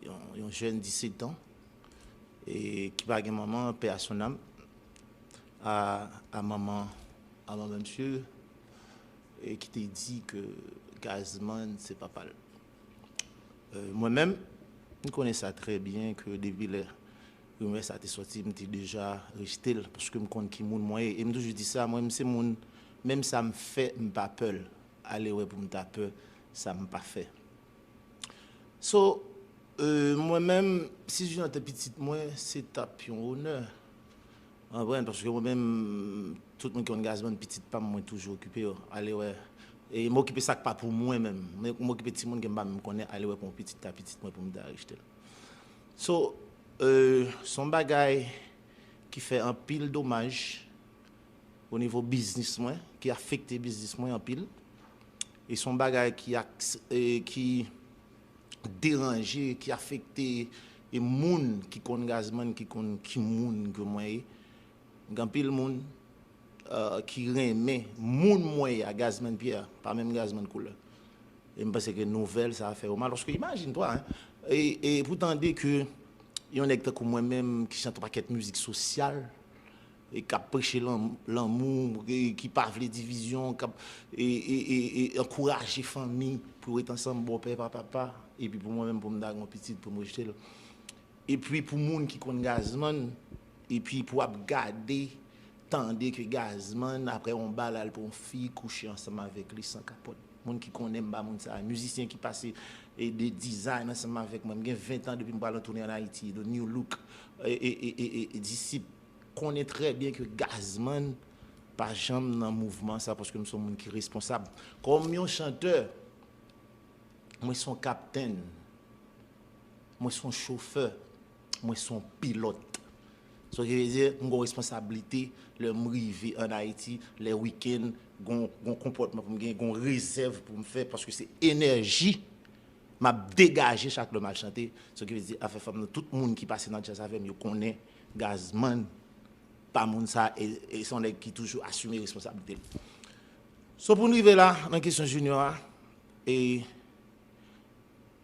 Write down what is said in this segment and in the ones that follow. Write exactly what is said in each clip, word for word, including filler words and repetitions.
yon, yon jèn disèt an, e ki pa gen manman, paix à son âme, a, a manman, a manman misye, e ki te di ke Gazman se papa l. E, mwen menm, m konnen sa trè byen ke depi lè rimè sa te sòti, m te deja rejte l, paske m konn ki moun mwen ye. E m toujou di sa, mwen, m se moun, menm sa m fè, m pa pè l. Ale wè pou m ta pè sa m pa fè. So, e, mwen menm, si Junior te pitit mwen, se t ap yon onè. Ou konprann? Paske mwen menm, tout moun ki konn Gazman, pitit pa m, mwen toujou okipe yo. Ale wè. E m okipe sa k pa pou mwen menm. Men m okipe timoun ke m pa menm konnen, ale wè pou yon pitit ta pitit mwen pou m ta rejte l. So, e, se yon bagay ki fè anpil domaj o nivo biznis mwen, ki afekte biznis mwen anpil. E se yon bagay ki, aks- e, ki deranje, ki afekte e moun ki konn Gazman, ki konn ki moun ke mwen ye. Gen anpil moun, e, ki renmen moun mwen ye a, Gazman Pierre, pa menm Gazman koulè. E m panse ke nouvèl sa a fè yo mal. Paske imajine twa, hein, e, e pou tande ke yon nèg tankou mwen menm ki chante yon pakèt mizik sosyal, e k ap preche lan- lanmou, e ki pa vle divizyon, k ap e, e, e, e ankouraje fanmi pou yo ret ansanm, bòpè pa papa, epi pou mwen menm, pou m ta gen yon pitit, pou m rejte l. Epi pou moun ki konn Gazman, epi pou ap gade, tande ke Gazman, apre yon bal, al pran yon fi, kouche ansanm avèk li san kapòt. Moun ki konnen m ba moun sa, mizisyen ki pase e de design ansanm avèk mwen. M gen ven tan depi m pral an toune ann Ayiti, The New Look, e, e, e, e, e Disip konnen trè byen ke Gazman pa janm nan mouvman sa, paske m se yon moun ki responsab. Kòm yon chantè, mwen se yon kaptenn, mwen se yon chofè, mwen se yon pilòt. Sa ki vle di, m gen yon responsablite lè m rive ann Ayiti, lè wikenn, gon, gon konpòtman pou m gen, gon rezèv pou m fè, paske se enèji m ap degaje chak lè m al chante. Sa ki vle di, afè fanm nan, tout moun ki pase nan djaz avè m, yo konnen Gazman pa moun sa, e, e se yon nèg ki toujou asime responsablite l. So, pou n rive la, nan kesyon Junior a, e,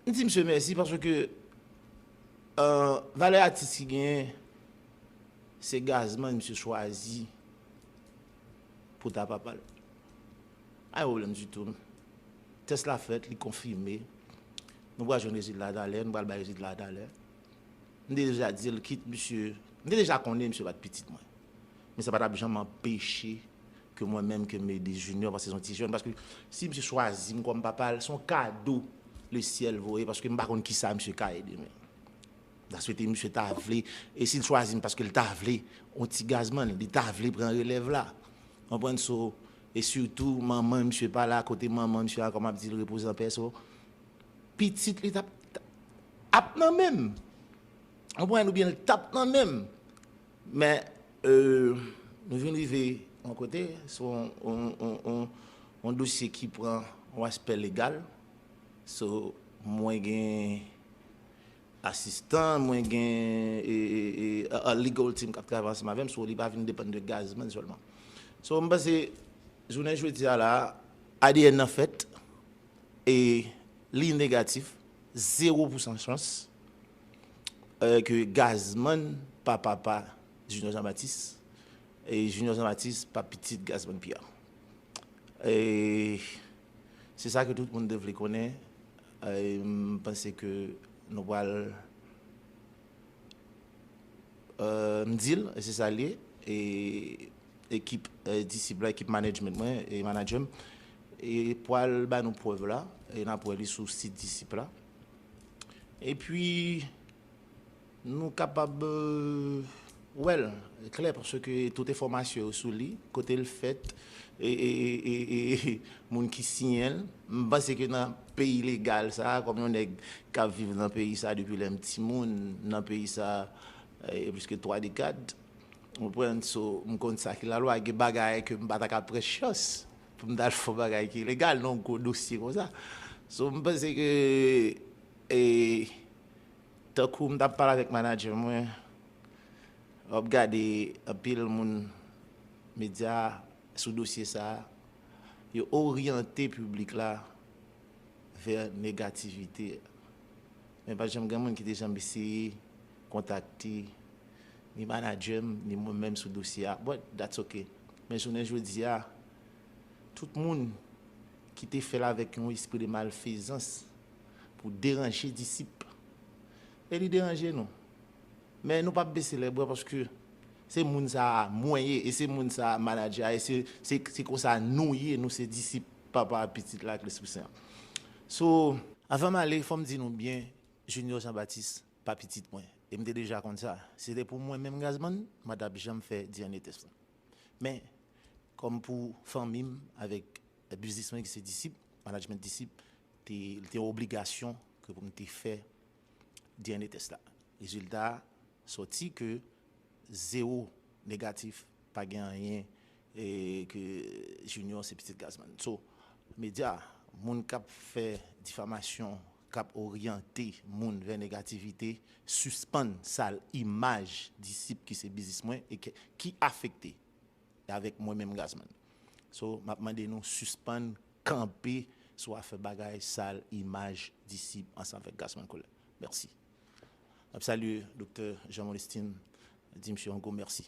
m di misye mèsi paske, e, valè atis ki genyen, se Gazman misye chwazi pou ta papa l. Pa gen pwoblèm ditou. Tès la fèt, li konfime. Nou pral jwenn rezilta talè, nou pral bay rezilta talè. M te deja di l, kit misye, m te deja konnen misye pa t pitit mwen. Men sa pa t ap janm anpeche ke mwen menm ke m ede Junior, paske se yon ti jèn. Paske si misye chwazi m kòm papa l, se yon kado lesyèl voye, paske m pa konn kisa misye ka ede men. M ta swete misye ta vle, e si l chwazi m paske l ta vle, yon ti Gazman, li ta vle pran relèv la. Konprann? So, e sitou, manman misye pa la, kote manman misye a, kòm ap di l, repoze an pè, so, pitit li t ap, ap nan men m. Konprann? Oubyen l t ap nan men m. Men, e, nou vin rive yon kote, se yon, yon, yon, yon, yon dosye ki pran yon aspè legal. So, mwen gen asistan, mwen gen, e, e, e, a, a legal team k ap travay ansanm avè m, so li pa vin depann de Gazman sèlman. So, m panse, jounen jodi a la, A D N nan fèt, e li negatif, zewo pousan chans, e, ke Gazman pa papa Junior Jean Baptiste, e Junior Jean Baptiste pa pitit Gazman Pierre. E se sa ke tout moun te vle konnen. E m panse ke nou pral, e, m di l, e se sa l ye. E ekip, e, Disip la, ekip management mwen, e manager m, e pral ba nou prèv la, e n ap wè li sou sit Disip la. Epi, nou kapab, e, wè l klè, paske tout enfòmasyon yo sou li, kote l fèt, e, e, e, e, e moun ki siyen l. M panse ke nan peyi legal sa a, kòm yon nèg k ap viv nan peyi sa a depi lè m timoun, nan peyi sa a, e, plis ke twa dekad, ou konprann? So, m konn sa ki lalwa, gen bagay ke m pa ta ka pran chans pou m t al fè yon bagay ki ilegal nan yon gwo dosye konsa. So, m panse ke, e, tankou m t ap pale avèk manager mwen, w ap gade anpil moun medya sou dosye sa a, yo oryante piblik la vè negativite. Men pa t janm gen moun ki te janm eseye kontakte ni manadjè m, ni mwen menm sou dosye a. But that's ok. Men jounen jodi a, tout moun ki te fè l avèk yon espri de malfezans pou deranje disip, e li deranje nou. Men nou p ap bese lè bra paske se moun sa a mwen ye, e se moun sa a manadjè a, e se, se, se konsa nou ye, nou se disip Papa, Pitit la, Lespri Sen an. So, avan m ale, fò m di nou byen, Junior Jean Baptiste pa pitit mwen. E m te deja konn sa. Si se te pou mwen menm Gazman, m pa t ap janm fè D N A test la. Men, kòm pou fanmi m avèk biznis mwen ki se Disip, management Disip, te, li te yon obligasyon ke pou m te fè D N A test la. Rezilta a sòti ke zewo negatif, pa gen anyen, e ke Junior se pitit Gazman. So, medya, moun k ap fè difamasyon, k ap oryante moun vè negativite, sispann sal imaj Disip ki se biznis mwen e ke, ki afekte avèk mwen menm Gazman. So, m ap mande nou sispann kanpe sou afè bagay sal imaj Disip ansanm avèk Gazman Colette. Mèsi. M ap salye Doktè Jean Molestin, di misye yon gwo mèsi.